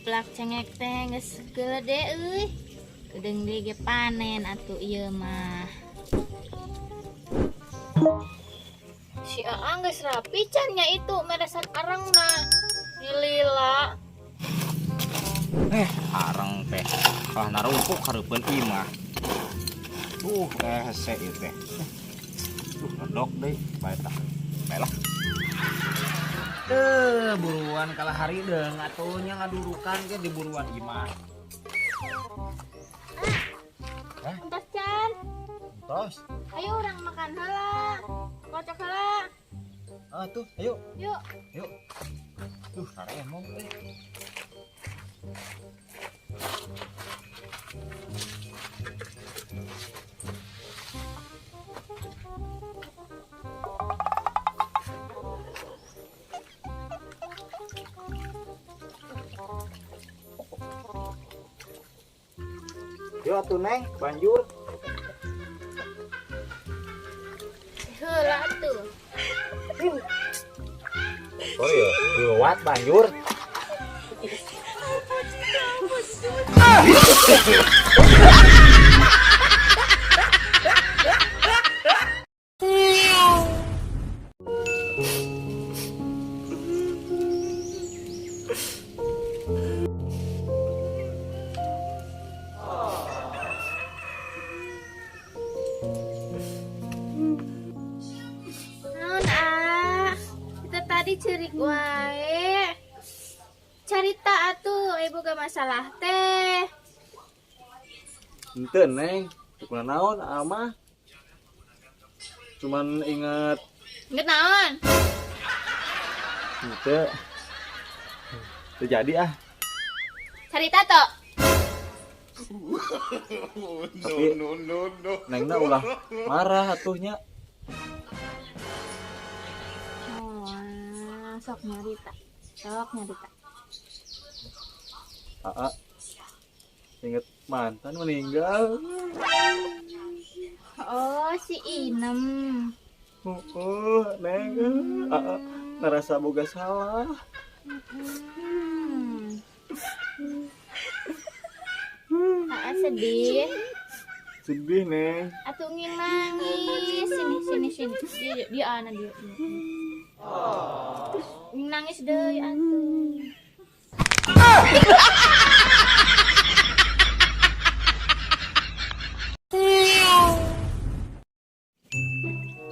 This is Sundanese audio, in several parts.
Ciplak cengek teh geus gede euy. Kedeung deui ge panen atuh ieu mah. Si Aang geus rapi can nya itu meresan arengna. Lila. Areng teh kalah narumpuk hareupeun imah. Hese ieu teh. Nodok deui bae tah. Bae lah. Buruan kalah hari deung atuh nya ngadurukan ge di buruan imah. Hah? Entos can. Entos. Ayo urang makan heula. Kocok heula. Ah tuh, ayo. Yuk. Yuk. Tuh, saremong euy. Yuk atuh Neng, banjur. Heula atuh. Oh iya, lewat banjur. Naon ah? Kita tadi cerik wae. Carita atuh, ibu gak masalah teh. Henteu Neng, teu naon ama. Cuman inget. Inget naon? Henteu. Teu jadi ah. Carita tok. Tapi Nengna ulah marah atuh nya. Oh, sok nyarita. Sok nyarita. Aa, inget mantan meninggal. Oh, si Inem. Oh, Neng, Aa, ngerasa boga salah. Aa sedih. Sedih, Neng. Atuh ngin nangis. Sini, sini, sini. Dia, dia ana dia. Ngin nangis deui atuh.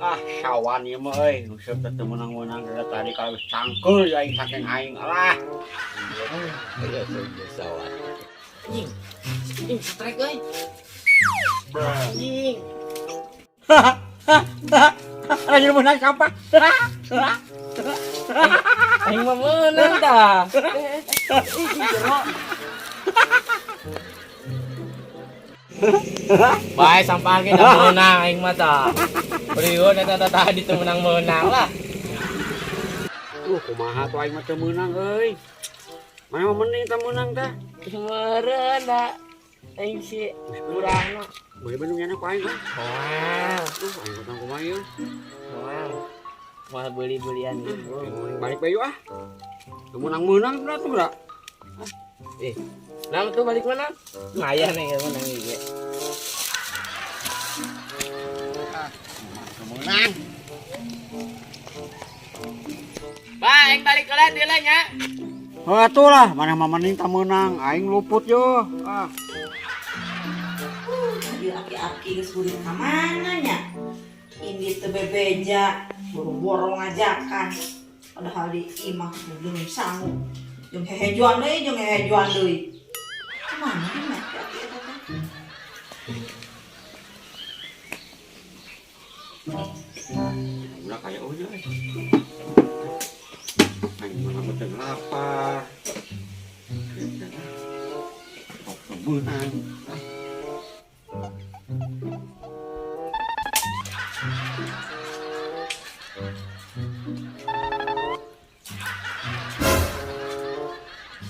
Ah, sawan ieu mah euy, nu seup teh meunang-meunang dari tadi kalau cangkul aing saking aing alah. Iya, sawan. Anjing. Anjing strike euy. Anjing. Anjing meunang sampah. Aing mah meunang tah. Bae sampah ge da meunang aing mah tah. Priun eta tah tadi teu meunang-meunang lah. Kumaha tuh aing mah teu meunang euy. Mana mah mending teu meunang tah. Meureun da. Aing si urangna. Boleh bandung nyana ku aing ah. Moal. Aing utang kumaha ieu? Moal. Moal beli-belian ieu. Balik bae ah. Teu meunang-meunang udah tuh da. Nang tuh balik mana? Lumayan nih menang ieu. Teu meunang. Ba, aing balik heula deui lah nya. Heuh atuh lah, mana mah mending teu meunang, aing luput yo. Ah. Ieu aki-aki geus burit ka mana nya? Ini teu bebeja, boro-boro ngajakan. Padahal di imah belum sanggup. Jeung hehejuan deui, jeung hehejuan deui. Kemana nih aki-aki eta teh? Udah kayak euy. Aing mah teu lapar. Kok teu meunang.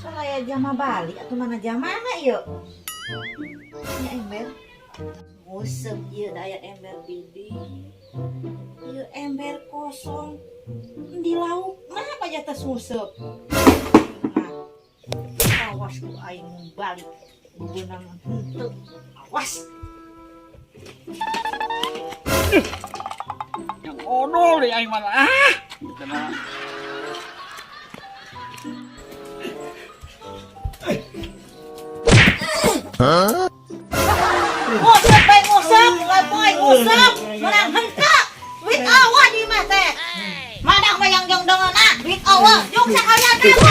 Soalnya jama Bali atau mana jamana ieu? Nya ember. Nguseup ieu daya ember bibi. Ieu ember kosong. Di lauk kenapa aja tes nguseup? Nah, tawa Awas ku aing balik. Beunang henteu. Awas. Yang odol deh aing mah. Ah. Hah? Ngusep bae ngusep, lepoy ngusep, menang henteu. Duit awa di mah teh. Madak mah yang jong dongona, duit awa, jung sakalian kabur.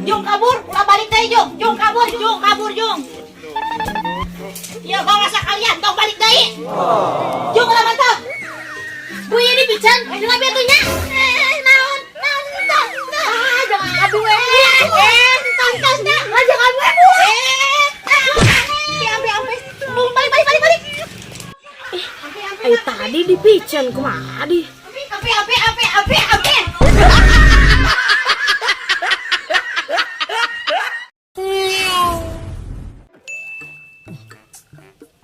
Jung kabur, ulah balik deui jung, jung kabur, jung kabur jung. Ya bawa sakalian tong balik deui. Jung ulah mantap. Bu ini pican, jelema atuh nya. Naon? Naon tong? Ah, jangan adu eh. Tong tong tong. Ah, jangan adu Bu. Ampe ampe. Balik balik balik balik. Ayo tadi di pican kumaha di? Ampe ampe ampe ampe ampe.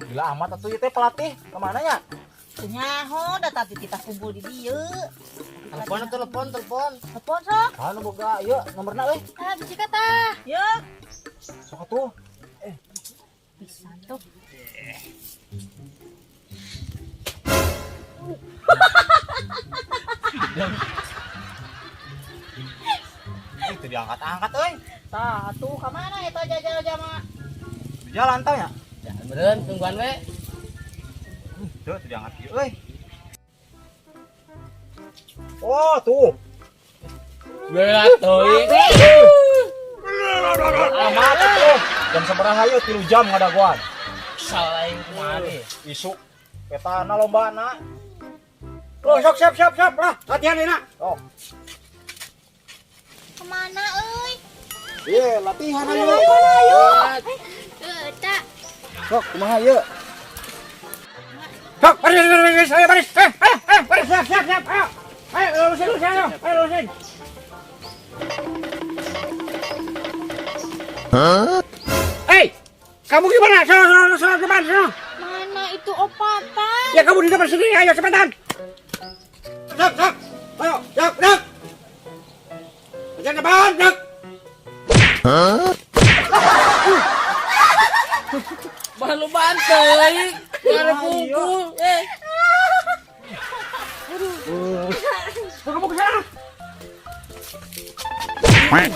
Gila amat atuh ieu teh pelatih, kemana nya? Nyaho da tadi kita kumpul di dieu. Telepon telepon telepon. Telepon sok. Anu boga ieu nomorna euy. Ah, bisi kata. Yuk. Sok atuh. Bisa tuh. Itu diangkat-angkat euy. Tah atuh ka mana eta jajal jama? Di jalan tah nya. Jalan meureun tungguan we. Tuh, tuh diangkat ieu euy. Oh, tuh. Berat euy. Amat tuh. Jam sabaraha ieu 3 jam ngadagoan. Salah aing kumaha deh. Isuk petana lombana. Oh, sok siap siap siap lah, latihan enak. Oh. Kemana euy? Iya, latihan ayo. Ayo. Tak. Sok kumaha ieu? Sok, baris, baris, ayo baris. Baris, siap, siap, siap, ayo. Ayo, lurusin, lurusin, ayo, ayo, lurusin. Hah? Hei, kamu gimana? Sono, sono, sono, depan, sono. Mana itu opatan? Ya kamu di depan sini, ayo cepetan. Sok, sok, ayo, sok, sok. Jangan depan, sok. Hah? Balu bantai, ngarep bungkul, eh. Aduh. Kamu ke sana.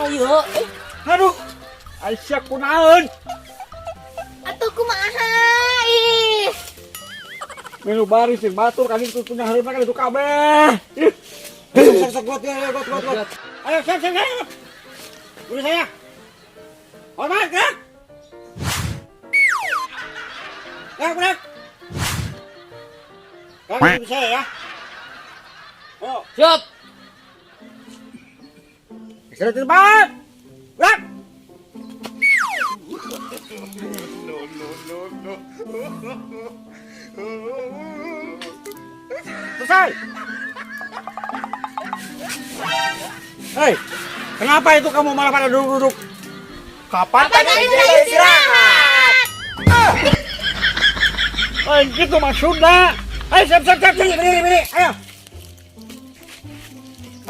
Ayo. Aduh. Aisyah kunaon? Atuh kumaha ih. Melu baris jeung batur kan itu punya hareup kan itu kabeh. Ih. Sok sok got got got got. Ayo siap siap siap. Udah saya. Hormat, gerak. Gerak, gerak. Gerak, saya ya. Ayo. Siap. Istirahat di tempat. Gerak. No, no, no, no. Selesai. Hei, kenapa itu kamu malah pada duduk-duduk? Kapan tadi istirahat? Eh, gitu maksudnya. Ayo, siap, siap, siap, berdiri, berdiri, berdiri. Ayo.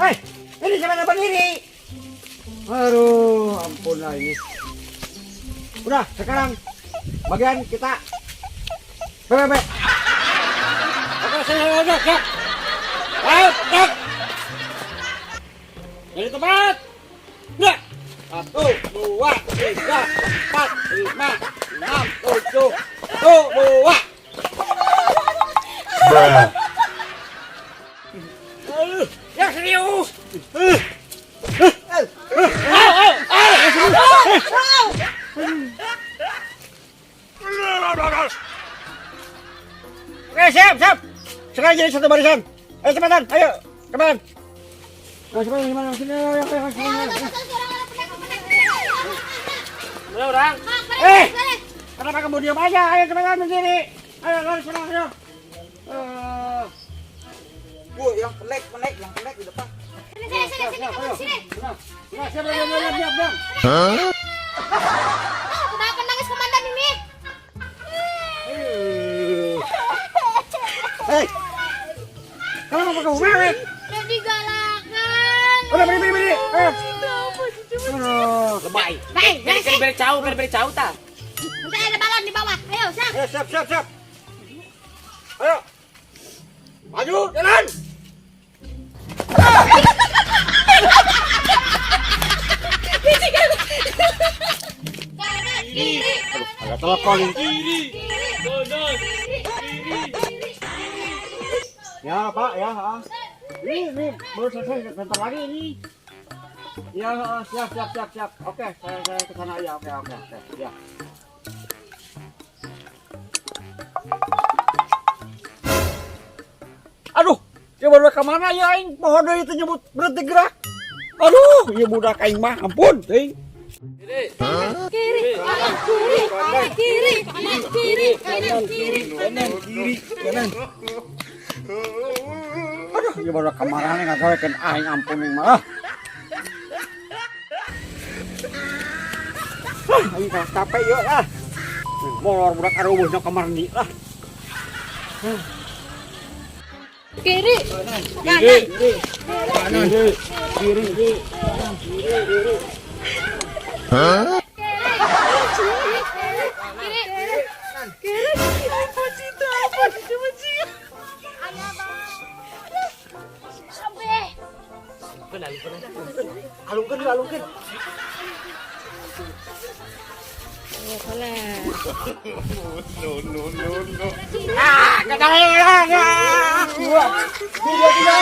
Hei, ini siapa yang berdiri? Aduh, ampun lah ini. Udah, sekarang bagian kita. PPP. Oke, sini, sini, siap. Ayo, siap. Jadi tempat. Ya. 1, 2, 3, 4, 5, 6, 7, 2. Ya serius. Oke, siap, siap. Sekarang jadi satu barisan. Ayo cepetan, ayo, cepetan. Ayo cepetan, gimana? Sini, ayo, ayo, ayo. Udah orang. Eh, kenapa kamu diam aja? Ayo cepetan berdiri. Ayo, lari sana, ayo. Bu, yang pendek, pendek, yang pendek di depan. Sini, sini, sini, sini, kamu sini. Siap, siap, siap, siap, siap, siap. Hah? Kenapa nangis komandan ini? Hei, kenapa kamu mewek? Jadi galakan. Udah, beri, beri, beri. Eh. Aduh. Lebay. Baik, Kali kali bere cau, kali bere cau tah. Nanti ada balon di bawah. Ayo, siap. Eh, siap, siap, siap. Ayo. Maju, jalan. Kanan, kiri. Aduh, ada telepon. Ya, Pak, ya. Ah. Ini baru selesai bentar lagi ini. Ya, ah, siap, siap, siap, siap. Oke, saya ke sana ya. Oke, oke, oke. Ya. Aduh, ya baru ke mana ya aing? Pohon deui teu nyebut berhenti gerak. Aduh, ya budak aing mah, ampun, teuing. Kiri, kanan, kiri, kanan, kiri, kanan, kiri, kanan, kiri. Kanan, kiri, kanan. Aduh, ya baru kemana nih ngagawekeun aing, ampun aing mah. Ah. Ah, aing kalah capek yeuh ah. Molor budak arubuhna kamar mandi lah. Kiri, kanan. Kanan, kiri, kiri, kiri. Kiri, kiri. Apa sih itu? Apa sih itu? Sampai. Alungkeun, alungkeun. Ah, kata. Dua, tiga, tiga,